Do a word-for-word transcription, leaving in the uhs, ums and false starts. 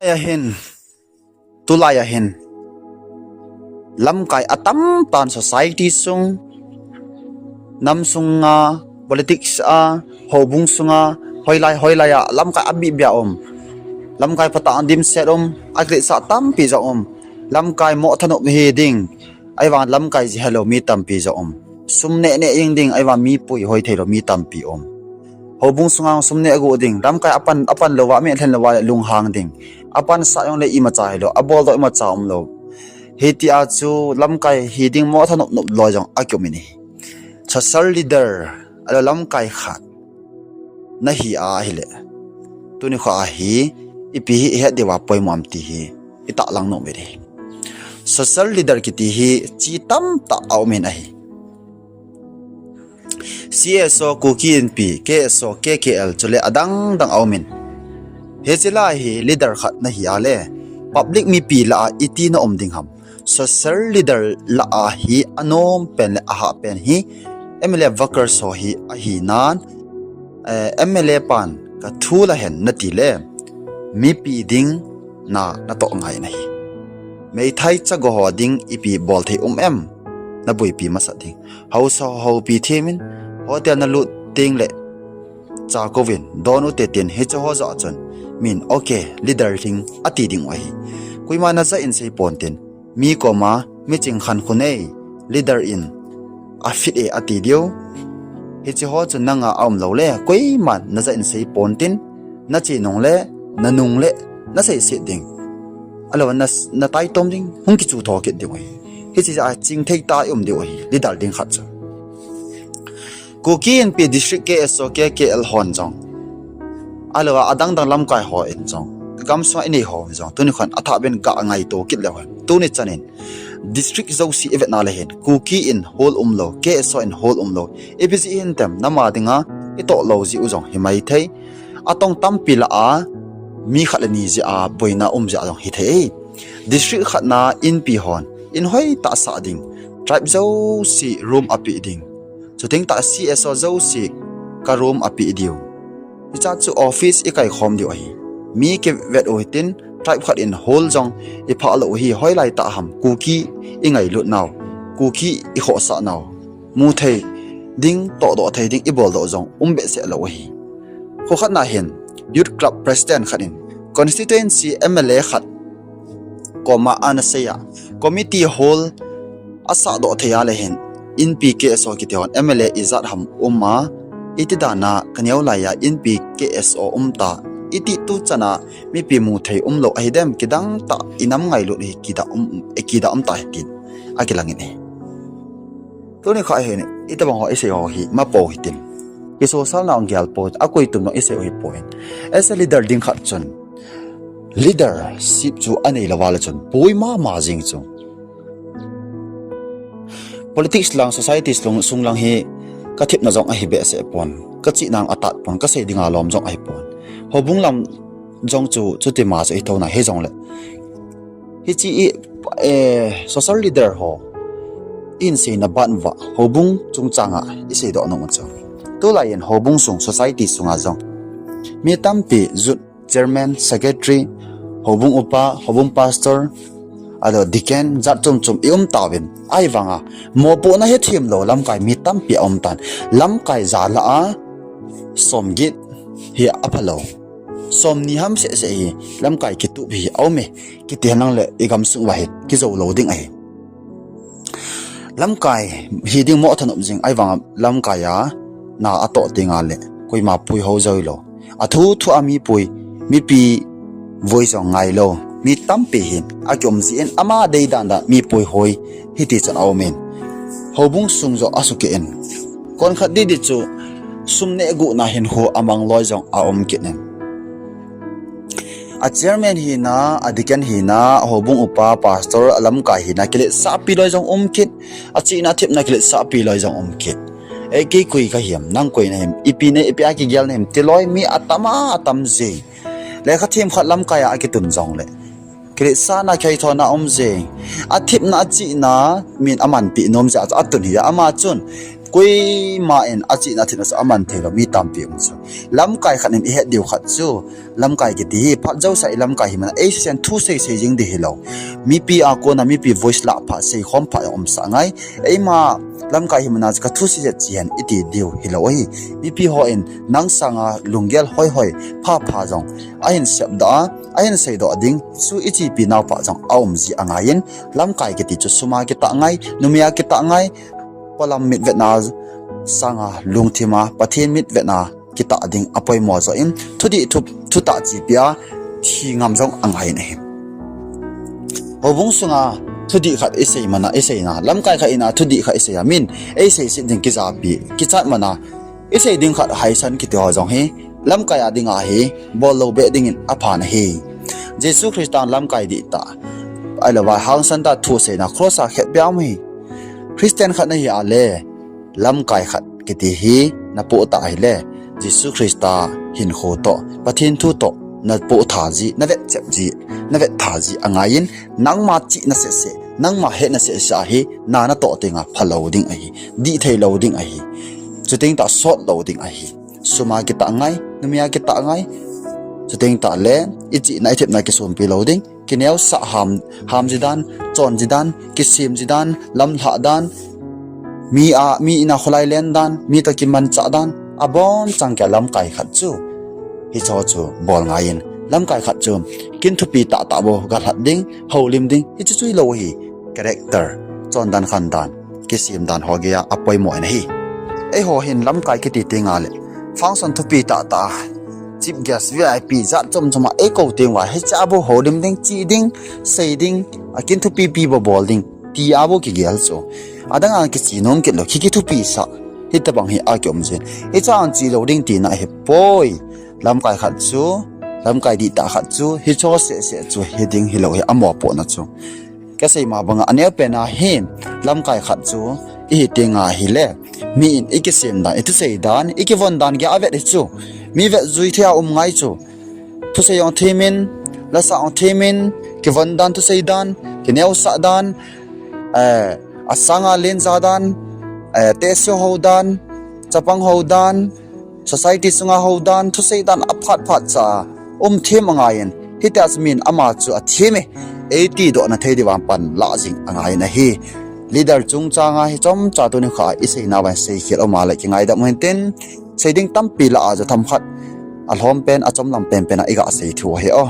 Ahin, tulai ahin, lamkai atam tan society sung, nam sunga, politics a, houbung sunga, hoilai hoilai a lamkai abih bia um. Lamkai phatah a dimset um, akiletsah tampi jong um. Lamkai moh thanop hi ding, ahivang lamkai ji helou mi tampi jong um. Sum neh neh jing ding, ahivang mi pui hoi theilou mi tampi um. Houbung sunga sum neh agu ding, lamkai apan, apan louva, mi lhen louva le lunghang ding. Apansah jongle imacha hilou, aboldoh imacha umlou. Hitia chu lamkai hi ding moh thanop nop loi jong akium in ahi. Social leader, alou lamkai khat nahi a ahile, tuni kho a hi, ipi hi ihet diuva poimo am ti hi itahlang nom uvin ahi. Social leader kiti hi chi tamtah aumin ahi. C S O Kuki Inpi, K S O K K L chule adang dang aumin. Hiche lah a hi leader khat nahi a le, public mipi lah a iti na um ding ham? Social leader lah a hi anom pen le ahah pen hi M L A workers ho hi ahinan, eh, M L A pan kathu la hen nati le, mipi ding na natoh ngai nahi. Meithai chago ho ding ipi bol thei um em? Naboipi masat ding. Haosa houpi thimin, hotel nalut tengle, cha kouvin, don ute tin, hiche ho joh chun, min, okay, leader ding ati ding u ahi. Koima naja in seipon tin, mi koma, miching khankho nei, leader in, afit e ati diu. Hiche ho chun nanga aumlou le, koiman naja in seipon tin, nache nungle, nanungle, naseiset ding. Alou na, nataitom ding, hung kichu tho kit ding u ahi. Hiche jeh a chingthei tah a um diu ahi, leader ding khat chu. Kuki Inpi District K S O K K L hon jong, alou a adang dang lamkai hon jong, gamsunga inei ho jong, tuni khon athah ben ga ngaito kit leu hen. Tuni chanin, district jouse ivet na le hin, Kuki in hol umlou, K S O in hol umlou, ipi jeh hintem, nama dinga itoh lou jeh u jong himai thei. Atong tampi lah a, mi khat le ni jeh a boina um jeh a jong hithei. District khat na Inpi hon, in hoitah sah ding, tribe jouse room apeh ding, chuteng tah C S O jouse ka room apeh diu. Hiche chu office ikaikhom diu ahi. Mi kivet u hitin, tribe khat in hol jong iphah lou u hi, hoilai tah ham, Kuki ingailut nau, Kuki ikhohsah nau, mu thei ding, tohdoh thei ding iboldoh jong um behseh lou u ahi. Kho khat na hin, Youth Club President khat in, constituency M L A khat koma anasei a, committee hall asahdoh thei a le hin, Inpi K S O kiti hon M L A ijat ham um a, iti dan a kaneo lai a Inpi K S O um ta, iti tuchan a mipi mu thei umlou ahidem, kidang tah inam ngailut hi kidah um, eh, kidah um ta hitin akilang in ahi. Tuni kho hin, itobang ho isei ho hi mapo hitin, kisosal na ong gel po, akoi tum nong isei ho hi poi. As a leader ding khat chun, leadership chu anei louva le chun poi mama jing chu. Politics lang, society sung, sung lang hi kathepna jong ahi behseh pon, kachihna jong atat pon, kasei dinga lom jong ahi pon. Houbung lam jong chu chutima chu ithona hijongle, hiche i, eh, social leader ho in seina ban uva houbung chungchang a iseidoh nom u chu, tulai in houbung sung, society sunga jong mi tampi youth chairman, secretary, houbung upa, houbung pastor, alou deacon, jat chom chom i um tauvin. Ahivanga mopohna hethem lou lamkai mi tampi aum tan. Lamkai ja lah a somget hi aphalou, somni ham seh seh hi lamkai kitup hi aume, kiti henlang le igamsung uva hi kijou lou ding ahi. Lamkai hi ding moh thanop jing, ahivanga lamkai a na atoh tenga le koima pui ho joilou, athu thu a mi pui, mipi voi jong ngailou mi tampi hin akium jeh in, ama deidan dan mi pui hoi hiti chun aumin, houbung sung joh asukeh in, konkhat didi chu sum neh guhna hinkho amang loi jong aum kit in. A chairman hina, a deacon hina, a houbung upa, pastor, a lamkai hina kiletsahpi loi jong um kit, achihna thepna kiletsahpi loi jong um kit. Ei, kei koi kahim, nang koi nahim, ipi na, ipi a kigel nahim ti loi mi atam a atam jing. Lekha themkhat lamkai a akitun jongle, kiletsahna, kheithona um jing. Athepna, achihna min amanpeh nom jeh a atun hi a, ama chun Koima in achihna thina chu aman theilou mi tampi um chu. Lamkai khat in ihet diu khat chu, lamkai kiti hi phat jousea ilamkai hi mana, eisei sen thusei sei jing ding hilou. Mipi a kona mipi voice lah phat, seikhom phat jong umsah ngai. Eima lamkai hi mana chu kathusei jeh chu hen iti diu hilou ahi. Mipi hon nang sanga lunggel hoihoi, phapha jong ahin sepdoh a, ahin seidoh ding chu ichepi naopa jong aum ji angaiyin, lamkai kiti chu suma kitah ngai, numia kitah ngai, polam mitvetna sanga lungthima Pathen mitvetna kitah ding apoimo joh in, thudih thu, thutah chepi a thi ngam jong angaiyin ahi. Houbung sunga thudih khat isei mana, iseina, lamkai khat ina thudih khat isei a, min eisei set ding kijapi, kichat mana, isei ding khat haisan kiti ho jong hi, lamkai a dinga hi bollou beh dingin aphan ahi. Jesu Christan lamkai dihtah, ahilouleh hangsan tah thuseina cross a khetpeh a um ahi. Christian khat nahi a le, lamkai khat kiti hi napoh tah ahile, Jesu Christa hinkho toh, Pathen thu toh, napoh tha ji, navetchep ji, navet tha ji angaiyin, nangma chihna sehseh, nangma hetna sehseh ahi, na natoh tenga phalou ding ahi, dihtheilou ding ahi, chuteng tah sotlou ding ahi. Suma kitah ngai, numia kitah ngai, chuteng tah le, ichihna ithepna kisumpi lou ding, kineosah ham, ham ji dan, chon ji dan, kisem ji dan, lamlhah dan, mi a, mi ina kholai len dan, mi toh kimanchah dan, abonchan kia lamkai khat chu, hicheho chu bol ngaiyin, lamkai khat chu, kin thupi tahtah bou galhat ding, houlim ding, hiche chu hilou hi, character, chondan khandan, kisem dan ho geiya apoimo in ahi. Eiho hin lamkai kiti tenga le, function thupi tahtah, chief guest, V I P, jat chomchom a eikou tenguva, hichea bou houlim ding, che ding, sei ding, akin thupipi bou bol ding, tia bou kigel chu. Adanga kiche nom kit lou, ki, kithupisah, hitobang hi akium jin. Hichea che lou ding tina ahipoi. Lamkai khat chu, lamkai dihtah khat chu, hicheho sehseh chu hiding hilou hi amopohna chu. Kasei ma banga aneopen a hi, lamkai khat chu ihi tenga hile, mi in ikisem dan, ithusei dan, ikivon dan geiya avet hi chu. Mi vetjui thei a um ngai chu. Thusei jong themin, lasa jong themin, kivon dan, thusei dan, kineosah dan, eh, asanga lenja dan, eh, tehse ho dan, chapang ho dan, society sunga ho dan, thusei dan aphat phat cha um them angaiyin, hitia chu min ama chu athem e, eitidohna thei diuva pan lah jing angaiyin ahi. Leader chungchanga hi chomcha tunikho a iseinauva seikhel um a le kingaidam u hintin, sei ding tampi lah a chu themkhat alhom pen, achomlam penpen a iga sei thei u ahi o.